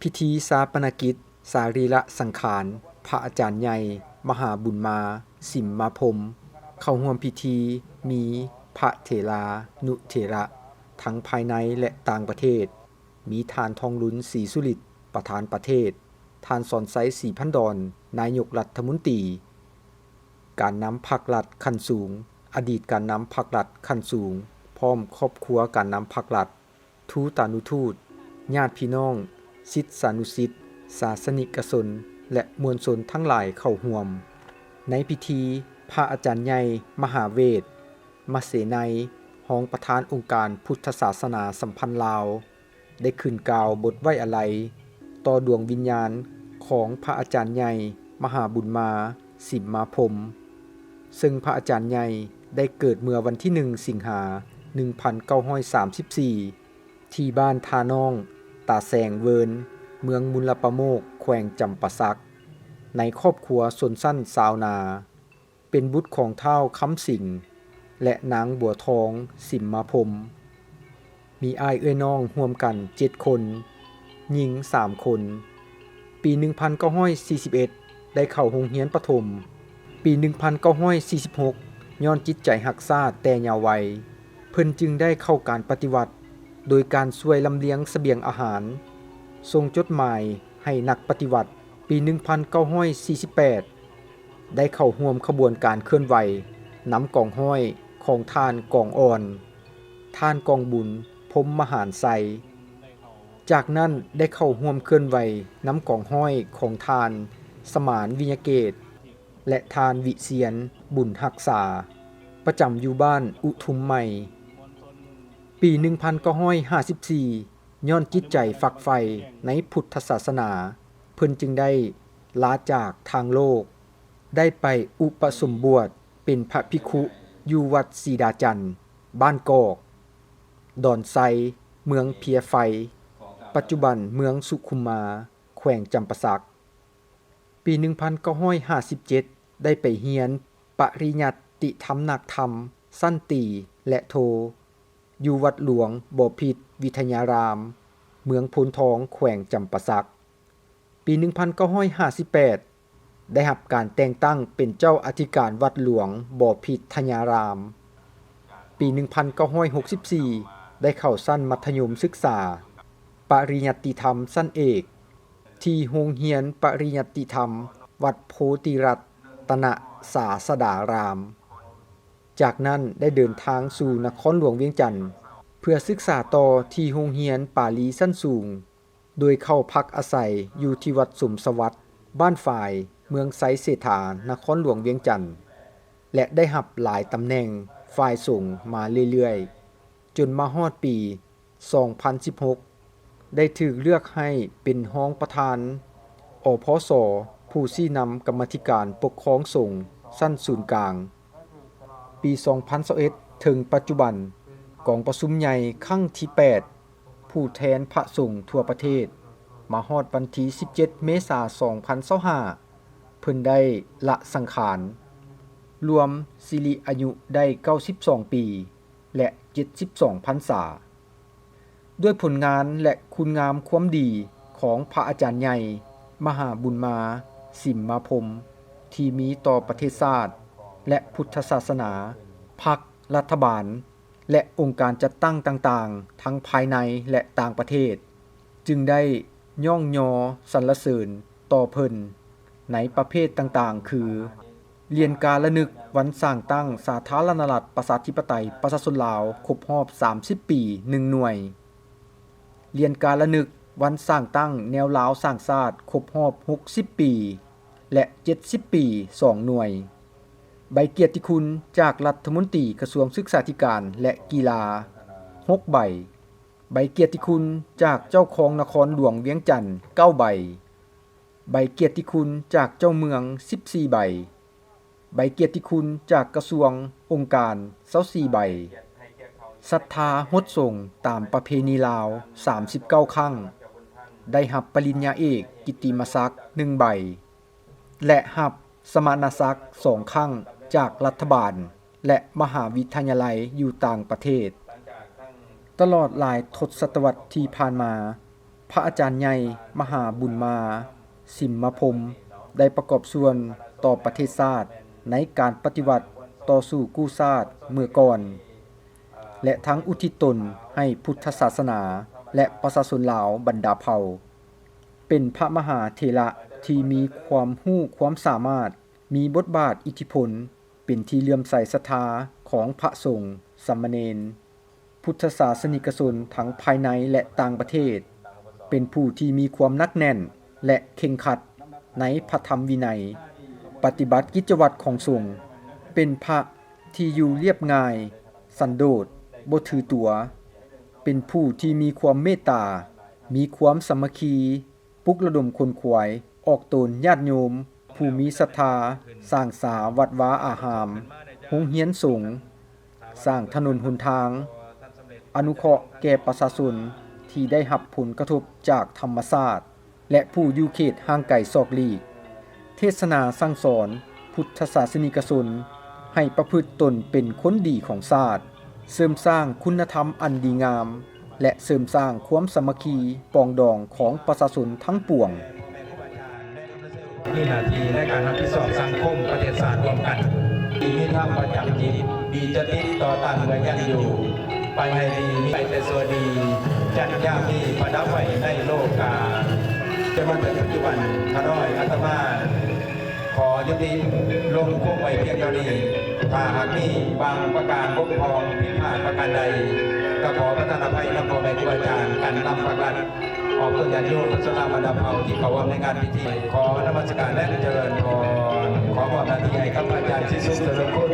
ພິທີຊາປະນະກິດສະລີລະສັງຂານພະອາຈານໃຫຍ່ ມະຫາບຸນມາ ສິມມາພົມ. ເຂົ້າຮ່ວມພິທີມີພະເຖລານຸເຖລະທັງພາຍໃນ ແລະ ຕ່າງປະເທດ, ມີທ່ານ ທອງລຸນ ສີສຸລິດ ປະທານປະເທດ, ທ່ານ ສອນໄຊ ສີພັນດອນ ນາຍົກລັດຖະມົນຕີ, ການນຳພັກລັດຂັ້ນສູງ, ອະດີດການນຳພັກລັດຂັ້ນສູງ, ພ້ອມຄອບຄົວການນຳພັກລັດ, ທູຕານຸທູດ, ຍາດພີ່ນ້ອງ, ສິດສານຸສິດ, ສາສະນິກະຊົນ ແລະ ມວນຊົນທັງຫຼາຍເຂົ້າຮ່ວມ. ໃນພິທີ, ພະອາຈານໃຫຍ່ ມະຫາເວດ ມະເສໄນ, ຮອງປະທານອົງການພຸດທະສາສະໜາສຳພັນລາວ, ໄດ້ຂຶ້ນກ່າວບົດໄວ້ອາໄລຕໍ່ດວງວິນຍານຂອງພະອາຈານໃຫຍ່ ມະຫາບຸນມາ ສິມມາພົມ, ເຊິ່ງພະອາຈານໃຫຍ່ໄດ້ເກີດເມື່ອວັນທີໜຶ່ງ ສິງຫາ ໜຶ່ງພັນເກົ້າຮ້ອຍສາມສິບສີ່ ທີ່ບ້ານທ່ານ້ອງ ຕາແສງເວີນ ເມືອງມຸນລະປະໂມກ ແຂວງຈຳປາສັກ, ໃນຄອບຄົວຊົນຊັ້ນຊາວນາ. ເປັນບຸດຂອງທ້າວຄຳສິງ ແລະ ນາງບົວທອງ ສິມມາພົມ. ມີອ້າຍເອື້ອຍນ້ອງຮ່ວມກັນເຈັດຄົນ, ຍິງສາມຄົນ. ປີໜຶ່ງພັນເກົ້າຮ້ອຍສີ່ສິບເອັດ ໄດ້ເຂົ້າໂຮງຮຽນປະຖົມ. ປີໜຶ່ງພັນເກົ້າຮ້ອຍສີ່ສິບຫົກ ຍ້ອນຈິດໃຈຮັກຊາດແຕ່ເຍົາໄວ, ເພິ່ນຈຶ່ງໄດ້ເຂົ້າການປະຕິວັດ ໂດຍການຊ່ວຍລຳລຽງສະບຽງອາຫານ, ສົ່ງຈົດໝາຍໃຫ້ນັກປະຕິວັດ. ປີໜຶ່ງພັນເກົ້າຮ້ອຍສີ່ສິບແປດ ໄດ້ເຂົ້າຮ່ວມຂະບວນການເຄື່ອນໄຫວນຳກອງຮ້ອຍຂອງທ່ານກອງອ່ອນ, ທ່ານກອງບຸນ ພົມມະຫານໄຊ. ຈາກນັ້ນໄດ້ເຂົ້າຮ່ວມເຄື່ອນໄຫວນຳກອງຮ້ອຍຂອງທ່ານ ສະໝານ ວິຍະເກດ ແລະ ທ່ານ ວິຊຽນ ບຸນຮັກສາ, ປະຈຳຢູ່ບ້ານອຸທຸມໃໝ່. ປີໜຶ່ງພັນເກົ້າຮ້ອຍຫ້າສິບສີ່ ຍ້ອນຈິດໃຈຝັກໃຝ່ໃນພຸດທະສາສະໜາ, ເພິ່ນຈຶ່ງໄດ້ລາຈາກທາງໂລກ, ໄດ້ໄປອຸປະສົມບວດເປັນພະພິກຂຸຢູ່ວັດສີດາຈັນ, ບ້ານກອກ, ດອນໄຊ, ເມືອງເພຍໄຟ, ປັດຈຸບັນເມືອງສຸຂຸມມາ, ແຂວງຈຳປາສັກ. ປີໜຶ່ງພັນເກົ້າຮ້ອຍຫ້າສິບເຈັດ ໄດ້ໄປຮຽນປະລິຍັດຕິທຳນັກທຳຊັ້ນຕີ ແລະ ໂທ ຢູ່ວັດຫຼວງບໍພິດວິທະຍາລາມ, ເມືອງໂພນທອງ, ແຂວງຈຳປາສັກ. ປີໜຶ່ງພັນເກົ້າຮ້ອຍຫ້າສິບແປດ ໄດ້ຮັບການແຕ່ງຕັ້ງເປັນເຈົ້າອະທິການວັດຫຼວງບໍພິດທະຍາລາມ. ປີໜຶ່ງພັນເກົ້າຮ້ອຍຫົກສິບສີ່ ໄດ້ເຂົ້າຊັ້ນມັດທະຍົມສຶກສາປະລິຍັດຕິທຳຊັ້ນເອກ ທີ່ໂຮງຮຽນປະລິຍັດຕິທຳວັດໂພທິລັດຕະນະສາສະດາລາມ. ຈາກນັ້ນໄດ້ເດີນທາງສູ່ນະຄອນຫຼວງວຽງຈັນ ເພື່ອສຶກສາຕໍ່ທີ່ໂຮງຮຽນປາລີຊັ້ນສູງ, ໂດຍເຂົ້າພັກອາໄສຢູ່ທີ່ວັດສົມສະຫວັດ, ບ້ານຝາຍ, ເມືອງໄຊເສດຖາ, ນະຄອນຫຼວງວຽງຈັນ ແລະ ໄດ້ຮັບຫຼາຍຕຳແໜ່ງຝ່າຍສົງມາເລື້ອຍໆ, ຈົນມາຮອດປີ ສອງພັນສິບຫົກ ໄດ້ຖືກເລືອກໃຫ້ເປັນຮອງປະທານ ອພສ ຜູ້ຊີ້ນຳກຳມາທິການປົກຄອງສົງຊັ້ນສູນກາງ. ປີສອງພັນຊາວເອັດ ເຖິງປັດຈຸບັນ, ກອງປະຊຸມໃຫຍ່ຄັ້ງທີແປດ ຜູ້ແທນພະສົງທົ່ວປະເທດ, ມາຮອດວັນທີສິບເຈັດ ເມສາ ສອງພັນຊາວຫ້າ ເພິ່ນໄດ້ລະສັງຂານ, ລວມສິລິອາຍຸໄດ້ເກົ້າສິບສອງປີ ແລະ ເຈັດສິບສອງພັນສາ. ດ້ວຍຜົນງານ ແລະ ຄຸນງາມຄວາມດີຂອງພະອາຈານໃຫຍ່ ມະຫາບຸນມາ ສິມມາພົມ ທີ່ມີຕໍ່ປະເທດຊາດ ແລະ ພຸດທະສາສະໜາ, ພັກ, ລັດຖະບານ ແລະ ອົງການຈັດຕັ້ງຕ່າງໆ ທັງພາຍໃນ ແລະ ຕ່າງປະເທດ, ຈຶ່ງໄດ້ຍ້ອງຍໍສັນລະເສີນຕໍ່ເພິ່ນໃນປະເພດຕ່າງໆ ຄື ຫຼຽນກາລະນຶກວັນສ້າງຕັ້ງສາທາລະນະລັດ ປະຊາທິປະໄຕ ປະຊາຊົນລາວ ຄົບຮອບສາມສິບປີ ໜຶ່ງໜ່ວຍ, ຫຼຽນກາລະນຶກວັນສ້າງຕັ້ງແນວລາວສ້າງຊາດ ຄົບຮອບຫົກສິບປີ ແລະ ເຈັດສິບປີ ສອງໜ່ວຍ, ໃບກຽດຕິຄຸນຈາກລັດຖະມົນຕີກະຊວງສຶກສາທິການ ແລະ ກິລາ ຫົກໃບ, ໃບກຽດຕິຄຸນຈາກເຈົ້າຄອງນະຄອນຫຼວງວຽງຈັນ ເກົ້າໃບ, ໃບກຽດຕິຄຸນຈາກເຈົ້າເມືອງ ສິບສີ່ໃບ, ໃບກຽດຕິຄຸນຈາກກະຊວງ, ອົງການ ຊາວສີ່ໃບ, ສັດທາຫົດສົງຕາມປະເພນີລາວ ສາມສິບເກົ້າຄັ້ງ, ໄດ້ຮັບປະລິນຍາເອກກິດຕິມະສັກ ໜຶ່ງໃບ ແລະ ຮັບສະມະນະສັກ ສອງຄັ້ງ ຈາກລັດຖະບານ ແລະ ມະຫາວິທະຍາໄລຢູ່ຕ່າງປະເທດ. ຕະຫຼອດຫຼາຍທົດສະຕະວັດທີ່ຜ່ານມາ, ພະອາຈານໃຫຍ່ມະຫາບຸນມາ ສິມມະພົມ ໄດ້ປະກອບສ່ວນຕໍ່ປະເທດຊາດໃນການປະຕິວັດຕໍ່ສູ້ກູ້ຊາດເມື່ອກ່ອນ ແລະ ທັງອຸທິດຕົນໃຫ້ພຸດທະສາສະໜາ ແລະ ປະຊາຊົນລາວບັນດາເຜົ່າ. ເປັນພະມະຫາເຖລະທີ່ມີຄວາມຮູ້ຄວາມສາມາດ, ມີບົດບາດອິດທິພົນ, ເປັນທີ່ເຫຼື້ອມໃສສັດທາຂອງພະສົງ, ສາມະເນນ, ພຸດທະສາສະນິກະຊົນທັງພາຍໃນ ແລະ ຕ່າງປະເທດ, ເປັນຜູ້ທີ່ມີຄວາມໜັກແໜ້ນ ແລະ ເຄັ່ງຄັດໃນພະທຳວິໄນ, ປະຕິບັດກິດຈະວັດຂອງສົງ, ເປັນພະທີ່ຢູ່ລຽບງ່າຍ, ສັນໂດດ, ບໍ່ຖືຕົວ, ເປັນຜູ້ທີ່ມີຄວາມເມດຕາ, ມີຄວາມສາມັກຄີ, ປຸກລະດົມຂົນຂວາຍອອກຕົນຍາດໂຍມຜູ້ມີສັດທາ, ສ້າງສາວັດວາອາຮາມ, ໂຮງຮຽນສົງ, ສ້າງຖະໜົນຫົນທາງ, ອະນຸເຄາະແກ່ປະຊາຊົນທີ່ໄດ້ຮັບຜົນກະທົບຈາກທຳມະຊາດ ແລະ ຜູ້ຢູ່ເຂດຫ່າງໄກສອກຫຼີກ. ເທດສະໜາສັ່ງສອນພຸດທະສາສະນິກະຊົນໃຫ້ປະພຶດຕົນເປັນຄົນດີຂອງຊາດ, ເສີມສ້າງຄຸນນະທຳອັນດີງາມ ແລະ ເສີມສ້າງຄວາມສາມັກຄີປອງດອງຂອງປະຊາຊົນທັງປວງ. ມີໜ້າທີ່ໃນການຮັບຜິດຊອບສັງຄົມປະເທດຊາດຮ່ວມກັນ, ມີທຳປະຈຳຈິດ, ມີຈະຕິດຕໍ່ຕ້ານເມື່ອຍັງຢູ່, ໄປໃຫ້ດີ, ມີໄປແຕ່ຊົ່ວດີ, ຈັນຍາມນີ້ປະດັບໄວ້ໃນໂລກາ. ຈົນມາເຖິງປັດຈຸບັນ, ຂ້ານ້ອຍອາດຕະມາ ຂໍຍຸຕິລົງຄົງໄວ້ພຽງເທົ່ານີ້. ຖ້າຫາກມີບາງປະການບົກຜ່ອງຜິດພາດປະການໃດ, ກໍຂໍປະທານອະໄພນຳພໍ່ແມ່ຄູອາຈານ, ການນຳພາກລັດ, ອອກຕົນຍາດໂຍມ ປະຊາຊົນລາວບັນດາເຜົ່າທີ່ເຂົ້າຮ່ວມໃນງານພິທີ. ຂໍນະມັດສະການ ແລະ ຈະເລີນພອນ. ຂໍມອບໜ້າທີ່ໃຫ້ກັບພະອາຈານສີສຸກ ຈະເລີນຄຸນ.